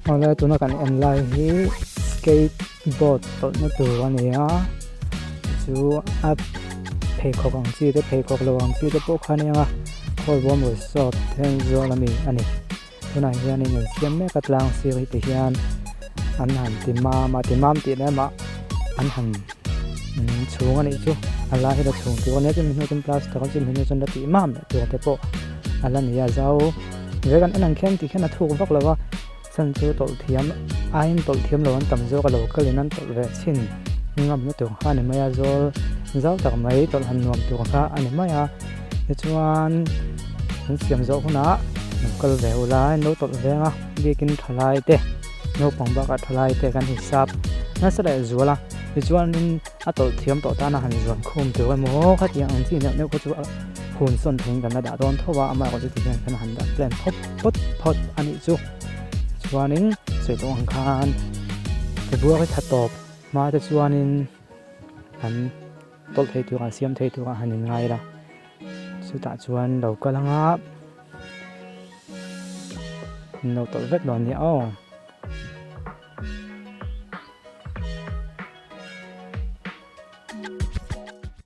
Awle tuna kan en lai hi skate board tawlhna tur a ni a chu a pheikhawk ang chi te pheikhawk lo ang chi te pawh kha a ni ang a khawlbawm resort Thenzawl ami a ni tunah hianin an siam mek a tlang sir hi ti hian an han ti mam a ti mam tih lemah an han chhung a nih chu a lai hi la chhung tur a nia chumi hnu chuan plaster a chumi hnu chuan la tih mam leh tur te pawh a la ni a zau ve kan en ang khian ti khian a thuk vak lo a chhan chu tawlh thiam aiin tawlh thiam lo an tam zawk a lo kalin an tawlh ve chhin ngamna tur kha a ni mai a zawl zau tak mai tawlh han nuam tur kha a ni mai a tichuan an siam zawh hunah lo kal ve ula an lo tawlh veng a biakin thalai te naupang bakah thalai te kan hisap nasa leh zual a tichuanin a tawlh thiam tawh tana han zuan khum tur emaw khatiang ang chi neuh neuh kha chu a hun sawn theiin kan la dah dawn tho a amaherawhchu chu tihian kan han dah plan phawt phawt phawt a nih chu chuanin sawi tawh ang khan February thla tawp hma te chuanin an tawlh thei turah siam thei turah han inngai la chutah chuan lo kal anga an lo tawlh vek dawn nia aw.